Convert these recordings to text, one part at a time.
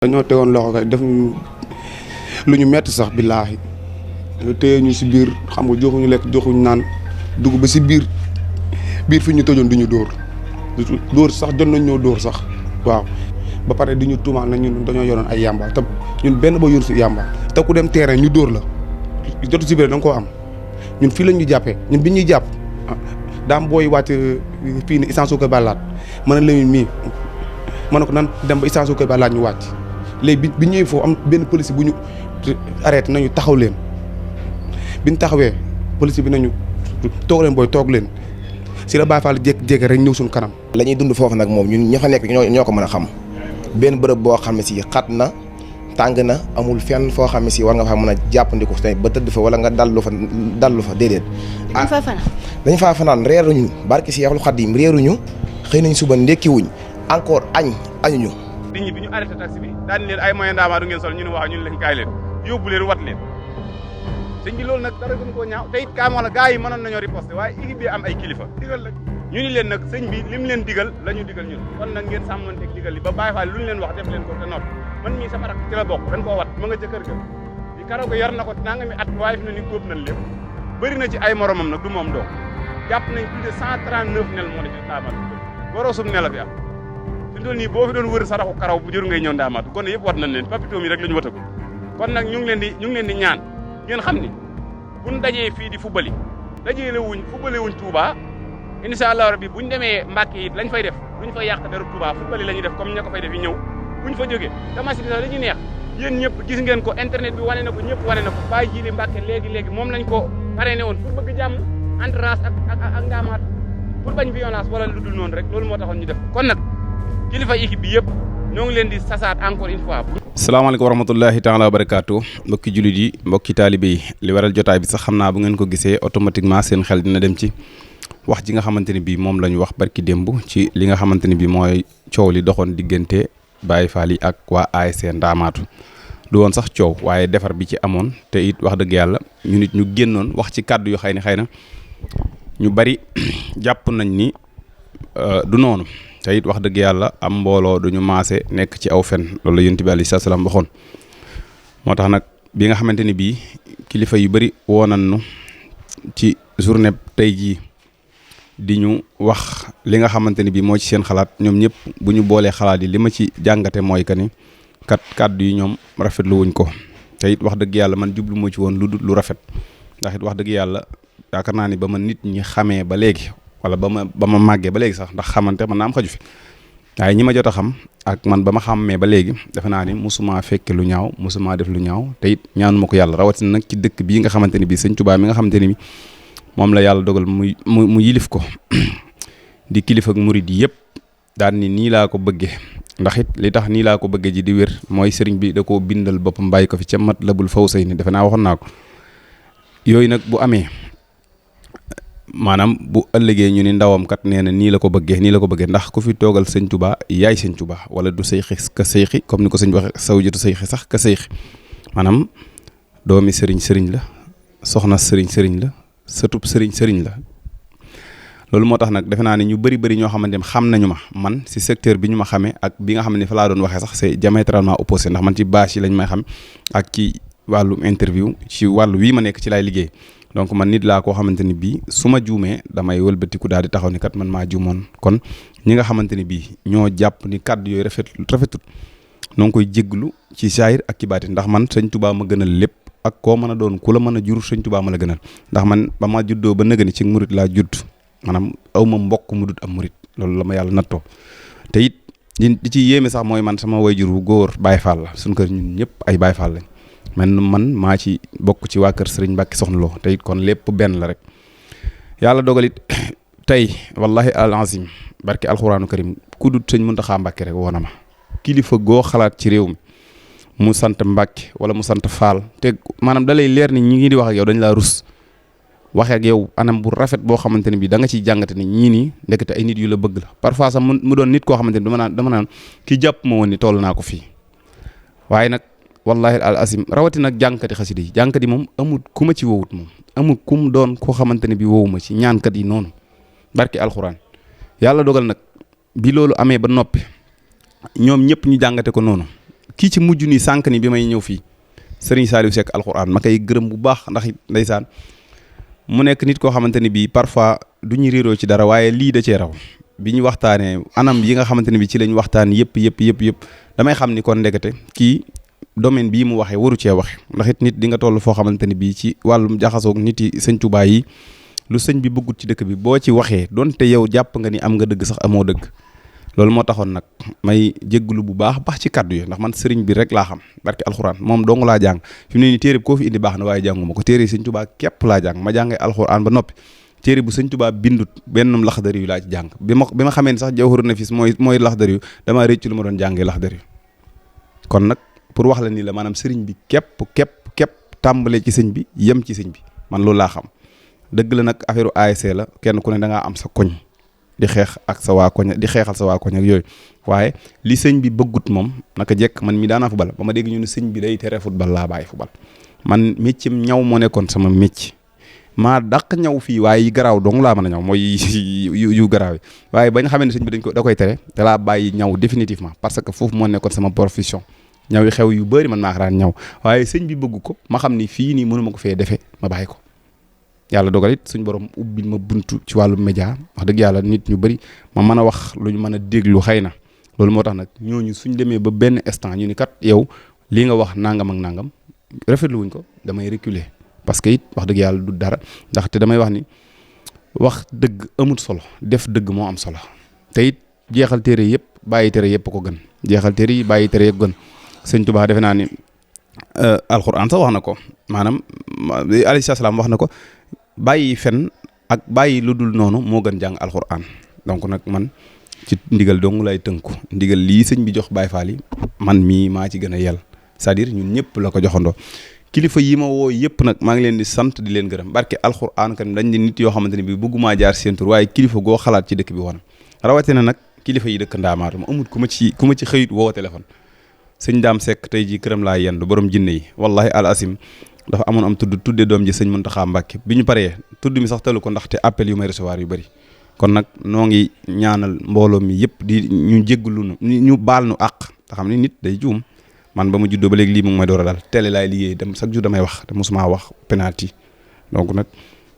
dañoo tegoon loxo kay def lu ñu metti sax billaahi téye ñu si biir xam nga joxuñu lekk joxuñu naan dugg ba si biir fi ñu tëjoon du ñu dóor sax jot nañ ñoo dóor sax waaw ba pare di ñu tuumaal na ñun dañoo yoroon ay yàmba te ñun benn ba yor si yàmba te ku dem terrain ñu dóor la jotu si biir da nga koo am ñun fii lañ ñu jàppee ñun bi ñuy jàpp daam booy wàcc fii ne Issa Sokone Balaat mën na Lamine mii mën na ko nan dem ba Issa Sokone Balaat ñu wàcc léegi bi ñëwee foofu am benn police bu ñu arrêté nañu taxaw leen bi ñu taxawee police bi nañu toog leen booy toog leen si la Baye Fall jékki-jékki rek ñëw suñu kanam. la ñuy dund foofu nag moom ñun ña fa nekk ñoo ko mën a xam benn bërëb boo xam ne si xat na tàng na amul fenn foo xam ne si war nga fa mën a jàppandiku ba tëdd fa wala nga dallu fa déedéet. dañ faa fanaan. dañ faa fanaan reeruñu barki si Seexul Xadiim reeruñu xëy nañ suba ndekkiwuñ encore añuñu. nit ñi bi ñu arrêté taxi bi daan leen ay moyen ndaamaatu ngeen sol ñu ne waaw ñun leen kaay leen yóbbu leen wat leen sëñ bi loolu nag dara gën koo ñaaw te it kaam wax la gars yi mënoon nañoo riposte waaye équipe bi am ay kilifa digal la ñu ni leen nag sëñ bi lim leen digal la ñu digal ñun kon nag ngeen sàmmanteeg digal li ba Baye Fall lu ñu leen wax def leen ko te noppi man mii sama rak ci la bokk dañ koo wat ma nga ca kër ga di karaw ko yar na ko nangami at waaye fi ne ni góob nañ lépp bëri na ci ay moromam nag du moom doo jàpp nañ plus de 139 nel moo ne ci taamal gorosum ne la fi am fi doon nii boo fi doon wër saraxu karaw bu jër ngay ñëw ndaamaatu kon yëpp wat nañ leen papito mi rek la ñu watagul kon nag ñu ngi leen di ñaan ngeen xam ni buñ dajee fii di fubali dajee la wuñ fubale wuñ Touba incha allah rabbi buñ demee Mbàkke it lañ fay def duñ fa yàq dara Touba fubali la ñuy def comme ña ko fay def yi ñëw buñ fa jógee tamasi bi sax dañuy neex yéen ñëpp gis ngeen ko internet bi wane na ko ñëpp wane na ko bàyyi ji li Mbàkke léegi moom lañ ko parrainé woon pour bëgg jàmm entre race ak ndaamaat pour bañ violence wala lu dul noonu rek loolu moo taxoon ñu def kon nag kilifa équipe bi yëpp ñoo ngi leen di sasaat encore une fois. salaamaaleykum wa rahmatullahi taala wa barakaatu mbokki jullit yi mbokki taalibe yi li waral jotaay bi sax xam naa bu ngeen ko gisee automatiquement seen xel dina dem ci wax ji nga xamante ne bii moom la ñu wax barki démb ci li nga xamante ne bii mooy coow li doxoon diggante Baye Fall yi ak waa ASC Ndaamaatu du woon sax coow waaye defar bi ci amoon te it wax dëgg yàlla ñu nit ñu génnoon wax ci kàddu yu xëy na ñu bari jàpp nañ ni du noonu. te it wax dëgg yàlla am mbooloo duñu maase nekk ci aw fen loolu la yonent bi alayhi salaam waxoon moo tax nag bi nga xamante ni bii kilifa yu bëri woonannu ci journée tey jii di ñu wax li nga xamante ni bii moo ci seen xalaat ñoom ñëpp bu ñu boolee xalaat yi li ma ci jàngate mooy que ni kàddu yi ñoom rafetlu wuñ ko te it wax dëgg yàlla man jublu moo ci woon lu rafet ndax it wax dëgg yàlla yaakaar naa ni ba ma nit ñi xamee ba léegi wala ba ma màggee ba léegi sax ndax xamante man naa am xaju fi waaye ñi ma jot a xam ak man ba ma xàmmee ba léegi defe naa ni musuma fekke lu ñaaw musuma def lu ñaaw te it ñaanuma ko yàlla rawatina nag ci dëkk bii nga xamante ni bii sëñ Tuubaa mi nga xamante ni bi moom la yàlla dogal mu yilif ko di kilifa ak murid yi yëpp daan ni nii laa ko bëggee ndax it li tax nii laa ko bëggee ji di wér mooy sëriñ bi da koo bindal boppam bàyyi ko fi ca Matlabul Fawzayni defe naa waxoon naa ko yooyu nag bu amee maanaam bu ëllëgee ñu ni ndawam kat nee na nii la ko bëggee ndax ku fi toogal sëñ Tuba yaay sëñ Tuba wala du sëyxi ka sëyxi comme ni ko sëñ waxe sawjatu sëyxi sax ka sëyxi maanaam doomi sëriñ la soxna sëriñ la sëtub sëriñ la loolu moo tax nag defe naa ne ñu bëri ñoo xamante ne xam nañu ma man si secteur bi ñu ma xamee ak bi nga xam ne fa laa doon waxee sax c'est diamétralement opposé ndax man ci bâche yi lañ may xam ak ci wàllu interview ci wàllu wii ma nekk ci laay liggéey donc man nit laa koo xamante ni bii su ma juumee damay wëlbatiku daal di taxaw ni kat man maa juumoon kon ñi nga xamante ni bii ñoo jàpp ni kàddu yooyu rafetut noo ngi koy jégglu ci saayir ak ci baatin ndax man sëñ Tuubaa ma gënal lépp ak koo mën a doon ku la mën a jur sëñ Tuubaa ma la gënal ndax man ba ma juddoo ba nëgëni ci murit laa judd maanaam aw ma mbokk mu dut am murit loolu la ma yàlla nattoo te it di ci yéeme sax mooy man sama wayjur wu góor Baay Faal la suñu kër ñun ñëpp ay Baay Faal lañ man maa ci bokk ci waa kër Sëriñ Mbàkke Soxna Lo te it kon lépp benn la rek yàlla dogal it tey wallahi al azim barke alxuraanu karim ku dut sëñ Muntaxa Mbàkke rek woona ma kilifa goo xalaat ci réew mi mu sant Mbàkke wala mu sant Faal te maanaam da lay leer ni ñi ngi di wax ak yow dañ laa rus waxee ak yow anam bu rafet boo xamante ne bii da nga ciy jàngate ni ñii nii ndekete ay nit yu la bëgg la parfois sax mu doon nit koo xamante ni dama naan kii jàpp ma woon ni toll naa ko fii waaye nag wallahi al azim rawati nag jàngkati xasida yi jàngkat yi moom amul ku ma ci wowut moom amul ku mu doon koo xamante ne bi wowu ma ci ñaankat yi noonu barke alxuraan yàlla dogal nag bi loolu amee ba noppi ñoom ñëpp ñu jàngate ko noonu kii ci mujj nii sànq ni bi may ñëw fii Serigne Saliou Seck alxuraan ma koy gërëm bu baax ndax ndeysaan mu nekk nit koo xamante ne bii parfois du ñu réeroo ci dara waaye lii da cee raw bi ñu waxtaanee anam yi nga xamante ne bii ci lañ waxtaan yëpp damay xam ni kon ndekete kii domaine bii mu waxee waru cee waxe ndax it nit di nga toll foo xamante ne bii ci wàllum jaxasoog nit yi sëñ Tuubaa yi lu sëñ bi bëggut ci dëkk bi boo ci waxee donte yow jàpp nga ni am nga dëgg sax amoo dëgg loolu moo taxoon nag may jégglu bu baax ci kaddu yi ndax man sëriñ bi rek laa xam barki alxuraan moom dong laa jàng fi mu ne nii téere bi koo fi indi baax na waaye jànguma ko téere sëñ Tuubaa képp laa jàng ma jàngee alxuraan ba noppi téere bu sëñ Tuubaa bindut bennum laxdari yu laa ci jàng bi ma xamee ni sax Jawharu Nafis mooy laxdari yu damaa rëcc lu ma doon jàngee laxdari yu kon nag pour wax la ni la maanaam sëriñ bi képp tàmbalee ci sëñ bi yem ci sëñ bi man loolu laa xam dëgg la nag affaire ASC la kenn ku ne da ngaa am sa koñ di xeex ak sa waa koñ di xeexal sa waa koñ ak yooyu waaye li sëñ bi bëggut moom naka jekk man mi daanaa football ba ma dégg ñu ne sëñ bi day tere football laa bàyyi football man métier ñaw moo nekkoon sama métier maa dàq ñaw fii waaye yi garaaw dong laa mën a ñaw mooy yu garaaw yi waaye bañ xamee ne sëñ bi da koy tere da laa bàyyi ñaw définitivement parce que foofu moo nekkoon sama profession ñaw yi xew yu bëri man maa ko daan ñaw waaye sëñ bi bëgg ko ma xam ni fii nii mënu ma ko fee defee ma bàyyi ko yàlla dogal it suñ borom ubbil ma buntu ci wàllu média wax dëgg yàlla nit ñu bëri ma mën a wax lu ñu mën a déglu xëy na loolu moo tax nag ñooñu suñ demee ba benn instant ñu ni kat yow lii nga wax nangam ak nangam rafetlu wuñ ko damay reculer parce que it wax dëgg yàlla du dara ndaxte damay wax ni wax dëgg amut solo def dëgg moo am solo te it jeexal téere yëpp bàyyi téere yëpp ko gën jeexal téere yi bàyyi téere yëpp gën sëñ Tuubaa defe naa ni alxuraan sax wax na ko maanaam alayhi salaam wax na ko bàyyi fen ak bàyyi lu dul noonu moo gën jàng alxuraan donc nag man ci ndigal dong lay tënku ndigal lii sëñ bi jox Baay Faal yi man mii maa ci gën a yell c'est-à-dire ñun ñëpp la ko joxandoo kilifa yi ma woo yëpp nag maa ngi leen di sant di leen gërëm barke alxuraan kan dañ di nit yoo xamante ne bi bëggumaa jaar seen tur waaye kilifa goo xalaat ci dëkk bi woon rawatina nag kilifa yi dëkk ndaamaatu ma amut ku ma ci xëyit woo téléphone sëñ Daam Seck tey ji këram laa yendu borom jinne yi wallahi al asim dafa amoon am tudde doom ji sëñ Muntaxa Mbàkke bi ñu paree tudd mi sax talu ko ndaxte appel yu may recevoir yu bëri kon nag noo ngi ñaanal mbooloo mi yëpp di ñu jégglu ñu baal nu àq te xam ni nit day juum man ba mu juddoo ba léegi lii mu ngi may door a dal télé laay liggéey dem chaque jour damay wax te mosuma wax penalty donc nag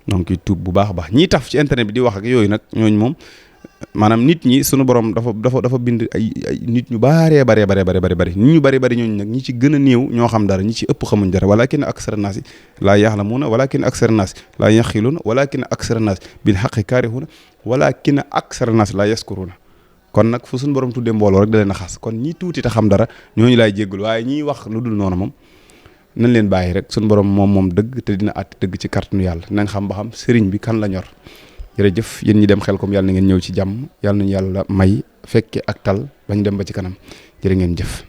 noo ngi tuub bu baax a baax ñii taf ci internet bi di wax ak yooyu nag ñooñu moom maanaam nit ñi sunu borom dafa bind ay nit ñu bari nit ñu bari ñooñu nag ñi ci gën a néew ñoo xam dara ñi ci ëpp xamuñ dara walakin aksara naasi laa yaxlamuuna walakin aksara naasi laa yaqiluuna walakin aksara naasi bil haqqi kaarihuuna walakin aksara naasi laa yaskuruuna kon nag fu suñu borom tuddee mbooloo rek da leen a xas kon ñi tuuti te xam dara ñooñu laay jéggul waaye ñiy wax lu dul noonu moom nañ leen bàyyi rek suñu borom moom dëgg te dina àtt dëgg ci kàttanu yàlla nañ xam ba xam sëriñ bi kan la ñor jërëjëf yéen ñi dem Xelcom yàlla na ngeen ñëw ci jàmm yàlla nañu yàlla may fekke ak tal bañ dem ba ci kanam jërë ngeen jëf